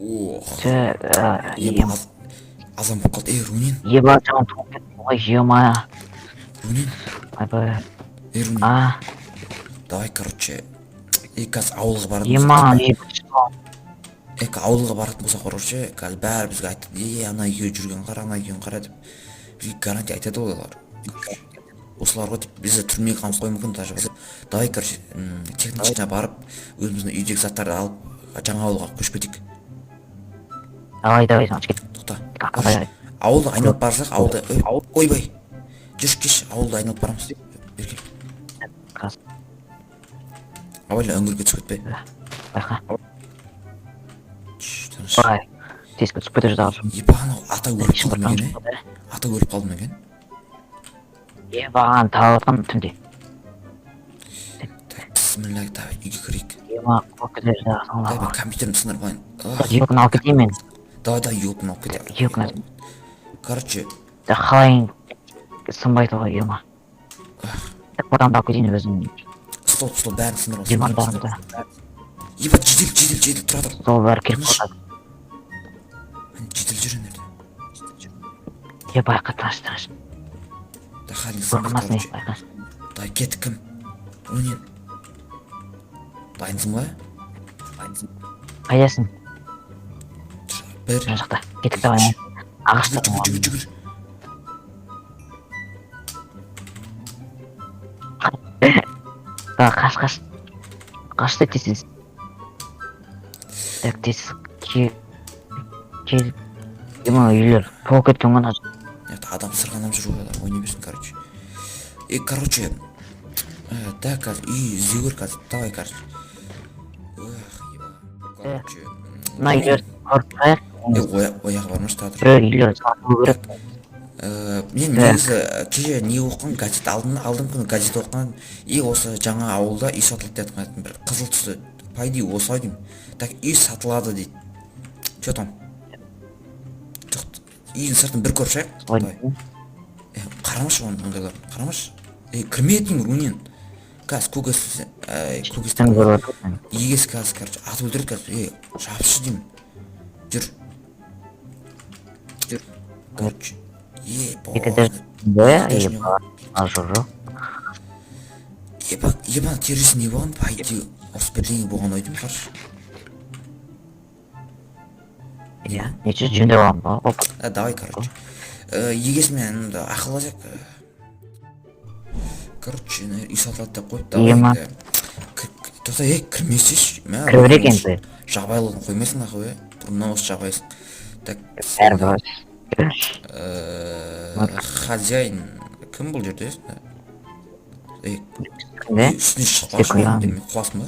Ох. Че, Еба, азан болып қалды. Ей, Рунин. Еба, жаман туып кеттім ғой, ё-моё. Рунин. Ойбай. Ей, Рунин. А? Давай, короче, ей, қазір ауылға баратын Ема. болсақ, ауылға баратын болсақ, короче, қазір бәрі бізге айтады: «Ей, ана екеуі жүрген қара, ана екеуін қара», — деп. Бізге гарантия айтады ғой олар. Короче, осылар ғой деп бізді түрмеге қамап қоюы мүмкін даже. Давай, короче, техничный барып, өзіміздің үйдегі заттарды алып, жаңа ауылға көшіп кетейік. Давай, давай, кет. Тоқта. Давай. Ауылды айналып барсақ, ауылды. Ой, ойбай, жүрші, кеш, ауылды айналып барамыз. Бері кел. Қазір. Абайла, үңгірге түсіп кетпе. Байқа. Шш, тыныш. Ой, тесікке түсіп кете жаздадым. Еба, анау ата өліп қалды ма екен, е? Ата өліп қалды ма екен? Ебаған, тауып жатқан түнде. Так, бісміллә, давай, үйге кірейік. Ема, қорқып кете жаздадым. Давай, мен компьютерімді сындырып алайын. Ах, Елкіні алып кетейін мен. Давай, давай, елкіні алып кет. Елкіні. Короче. Қалайын сынбайды ғой, ема. Так, ботамды алып кетейін өзім. Стол, стол, бәрін сындырып ал. Диван. Сындырып, Барымды. сындырып. Еба, жедел, жедел, жедел, тұра тұр. Стол бәрі келіп Тыныш. қалады. Міне, жедел жүр ана жерде. Е, байқа, тыныш, тыныш. Да, халің сынбайды. Қорқымасын, Короче. Байқа. Давай, кеттік. Кім, Рунин, дайынсың ба? Қайдасың? Тұр, бір. Мына жақта. Кеттік, давай. Ағашта. Жүгір, жүгір, жүгір. Давай, қаш, қаш. Қаш та тез, тез. Так, тез. Кел. Кел. Ема, үйлер толып кеткен ғой мына. Мына жақта адам сырғанап жүр ғой, адам ойнай берсін, короче. И, короче, да, қазір үй іздеу керек қазір. Давай, короче. Эх, еба, короче. Мына үйлер көріп тұрайық. Е, ояғы бармашы, тұра тұр. Біреу үйлер сатылу керек. Мен негізі кеше не оқыған, газет, алдыңғы күні газет оқыған и осы жаңа ауылда үй сатылды деп жатқан бір қызыл түсті, по идее, осылай деймін. Так, үй сатылады дейді. Че там? Жоқ, үйдің сыртын бір көріп шығайық. Ой. Давай. Е, қарамашы оны, ондайлар қарамашы. Е, кірме деймін, Рунин. Қазір көкесі, көкесі. Сен көріп отырсың. Егесі қазір, короче, атып өлтіреді қазір. Е, жапшы деймін, жүр, жүр, короче. Е. Екі этаж да, еба. А, жоқ, жоқ. Еба, еба, терезесі не болған? По идее, осы бірдеңе болған ой деймін, короче. Иә, неше жөндеп аламын ба? Оп. Давай, короче, егесімен енді ақылдасайық. Короче, үй сатылады деп қойып, давай. Ема. Енді тоқта, ей, кірмесейші, мә. Кіре берейік енді. Жабайылығын қоймайсың нахуй, е, бұрыннан осы жабайсың. Так. Бәрі. Хозяин кім бұл жерде? Ей? Не? Үстіне шығып Істеп қойған. алшы, қуасың ба?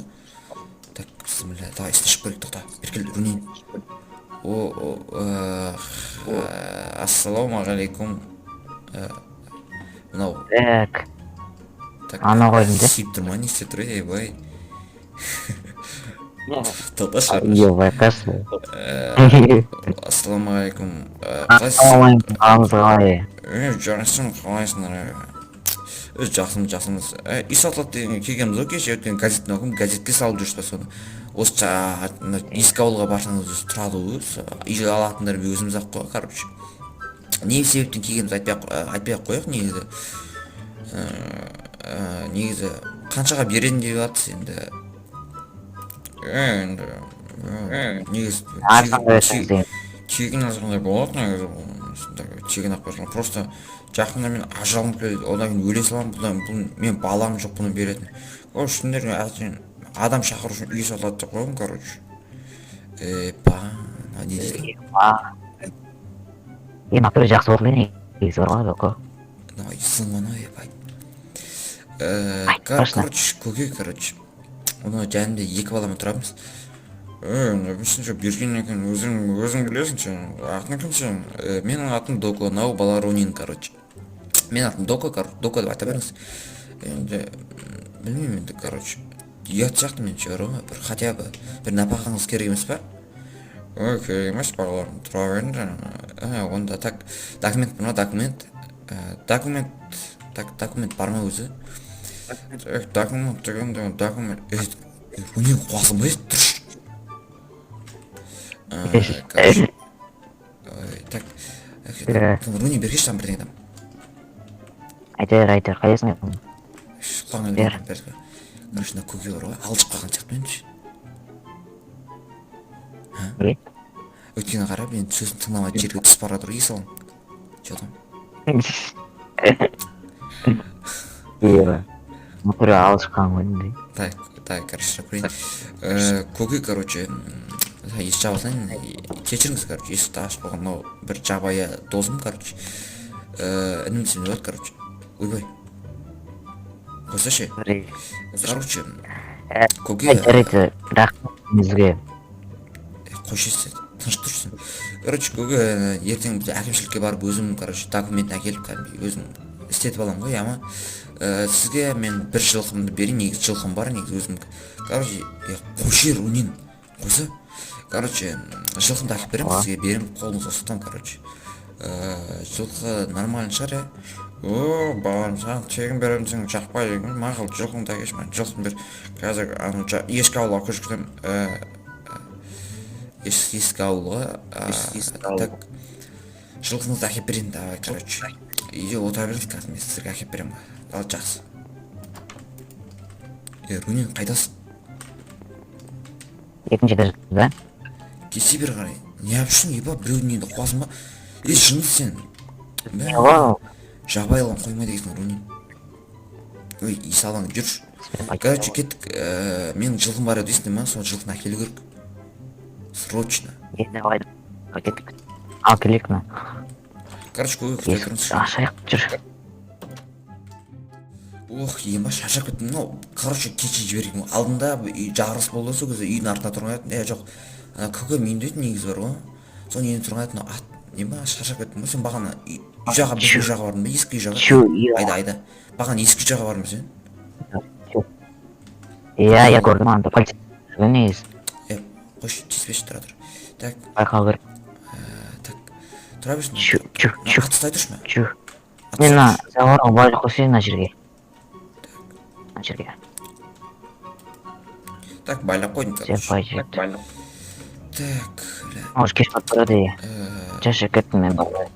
Так, бісміллә, давай, үстіне шығып көрейік. Тоқта, бері кел, Рунин. О, ассалаумағалейкум. Мынау. Так. Так. Ана қойдым де. Сүйіп тұр ма, не істеп тұр, ойбай, тоқташы. Е, байқашы. Ассалаумағалейкум, қалайсыз? Ассалаумағалейкум, қалыңыз қалай? Е, жақсымын, қалайсыңдар? Е, жақсымыз, жақсымыз. Үй сатылады деген келгенбіз ғой кеше, өткен газеттен оқыдым, газетке салып жүрсіз ба соны. Осы мына ескі ауылға барсаңыз, өзі тұрады ғой өзі. Үй алатындар өзіміз ақ қой, короче. Не себептен келгенімізді айтпай ақ қояйық негізі. Негізі қаншаға беремін деп жатсыз енді? Енді негізі Арзан бересіңіз деген. Тегін алсаңдар болады негізі, бұл тегін алып қойсаң. Просто жақында мен ажалым келеді, одан кейін өле саламын. Бұдан бұл мен балам жоқ бұны беретін. Короче, сендерге әшейін адам шақыру үшін үй сатылады деп қойғанмын, короче. Еба, мынау не дейді? Е, мына жақсы болды негізі бар ғой, көке. Мынау сын ғой мынау, ебать. Айтпашы. Короче, көке, короче, мынау жанымда екі баламен тұрамыз. Е, осынша берген екен, өзің білесің сен. Атың кім сен? Менің атым Доко, мынау бала Рунин, короче. Менің атым Доко, короче, Доко деп айта беріңіз. Енді білмеймін енді, короче. Ұят сияқты меніңше, бар ғой, бір хотя бы бір нәпақаңыз керек емес па? Ой, керек емес, балаларым, тұра беріңдер. Онда так, документ бар ма, документ? Документ, так, документ бар ма өзі? Так, документ дегенде, документ. Ей, Рунин, қуасың ба, ей, тұршы. Короче, ой, так. Руни, бергеші там бірдеңе там. Айта бер, айта бер, қайдасың? Құлағыңа Бер. бер. Короче, мына көке бар ғой, алжып қалған сияқты меніңше. Не? Өйткені қара, мен сөзін тыңдамай жерге түсіп бара жатыр ғой салам. Че там? Иә. Мұқыры алып шыққан ғой енді. Так, так, короче, сұрап көрейін. Көке, короче, есік жаба салайын, кешіріңіз, короче, есікті ашып қойған мынау бір жабайы досым, короче. Інім десем де болады, короче. Ойбай. Қойсайшы. Короче, көке. Жарайды, рахмет сізге. Қойшы, сен, тыныш тұрсын. Короче, көке, ертең біз әкімшілікке барып, өзім, короче, документін әкеліп, кәдімгідей өзім істетіп аламын ғой, яма. Сізге мен бір жылқымды берейін, негізі жылқым бар, негізі өзім. Короче, қойшы, Рунин, қойса. Короче, жылқымды әкеліп беремін, сізге беремін, қолыңызға ұстатамын, короче. Жылқы нормально шығар, иә? О, балам, саған тегін беремін десең жақпайды екен. Мақұл, жылқыңды әкелші, маған жылқымды бер. Қазір ана ескі ауылға көшіп кетемін. Ескі ауылға. Так, жылқыңызды әкеліп берейін, давай, короче. Үйде отыра беріңіз, қазір мен сіздерге әкеліп беремін. Ал, жақсы. Е, Рунин, қайдасың? Екінші этажда. Кесе бері қарай. Не үшін, еба, біреудің үйінде қуасың ба? Е, жынды сен. Мә, Не ғой? жабайылан қоймайды екенсің, Рунин. Ой, Исалаң, жүрші. Короче, кеттік. Менің жылқым бар еді, есіңде ма? Сол жылқыны әкелу керек. Срочно. Е, давай. Кеттік. Ал келейік мына. Короче, көке, күте Есікті тұрыңыз. ашайық, жүр. Ох, ема, шаршап кеттім. Мынау, короче, кеше жіберген алдында үй жарылыс болды, сол кезде үйдің артында тұрған еді. Е, жоқ, ана көкем үйінде еді негізі бар ғой, соның үйінде тұрған еді. Мынау ат не ма, шаршап кеттім ғой. Сен бағана үй жаққа, біздің үй жаққа бардың ба, ескі үй жаққа? Чу, иә. Айда, айда, бағана ескі үй жаққа бардың ба сен? Иә, иә, көрдім анда полиция жүрген негізі. Е, қойшы, тиіспеші, тұра тұр. Так. Байқау керек. Так, тұра берсін. Чу, чу, мына чу. Ат ұстай тұршы ма. Чу. Ат Мен ұстай мына тұршы. Заборға байлап қойсайын мына жерге. Мына жерге. Так, байлап қойдым, короче. Деп жетті. Так, бля. Может, кеш батып барады, иә. Шаршап кеттім мен, балалар.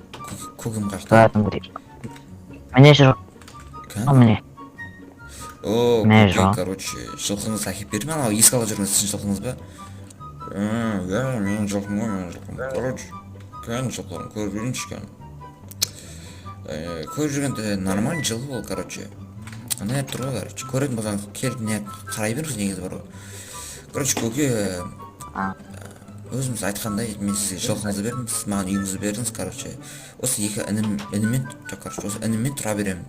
Көкем қаяқта? Кәдімгідей. Міне жүр. Кән? Міне. О, Міне көке, жүр. Короче, жылқыңызды әкеліп берді ме? Анау есік алдында жүрген сіздің жылқыңыз ба? Иә, менің жылқым ғой, менің жылқым. Короче, кән, жылқыларын көріп жүрейінші, кән. Көріп жүргенде нормально жылқы ол, короче. Не тұр ғой, короче. Көретін болсаңыз, келіп не қарай беріңіз негізі бар ғой. Короче, көке, А. өзіміз айтқандай, мен сізге жылқыңызды бердім, сіз маған үйіңізді бердіңіз, короче. Осы екі інім, інімен, жоқ, короче, осы ініммен тұра беремін.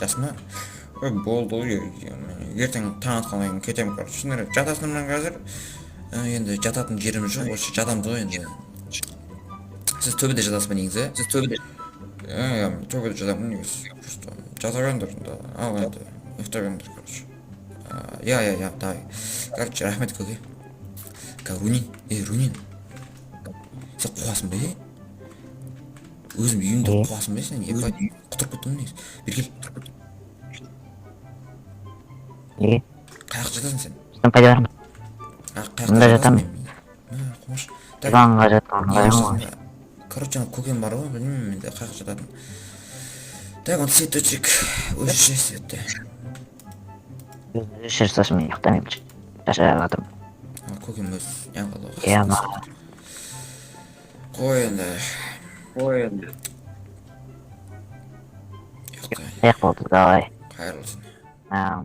Жақсы ма? Ой, болды ғой, ертең таң атқаннан кейін кетемін, короче. Сендер жатасыңдар ма қазір? Енді жататын жеріміз жоқ, осы жатамыз ғой енді. Сіз төбеде жатасыз ба негізі? Сіз төбеде? Иә, төбеде жатамын негізі. Просто жата беріңдер онда. Ал енді, ұйықтай беріңдер, короче. Иә, иә, иә, давай. Короче, рахмет, көке. Рунин, ей, Рунин. Сен қуасың ба, е? Өзім үйімде Не? қуасың ба сен? Ебать, құтырып кеттім негізі. Бері кел. Неге? Қай жақта жатасың сен? Сен қайда бармын? А, қай жақта Мында жатасың жатамын. мен? Мә, қумаш. Так, Диванға жатқан неге қараймын жатасың ғой. ба? Короче, ана көкем бар ғой, білмеймін енді қай жақта жататынын. Так, оны свет өшірейік. Өшірші светті. Өшір, сосын мен ұйықтамаймын. Шаршап жатырмын. Ана көкем өз не қылды ғой. Иә, ма. Қой енді. Қой енді. Ұйықта. Аяқ болды, давай. Қайырлы түн. А,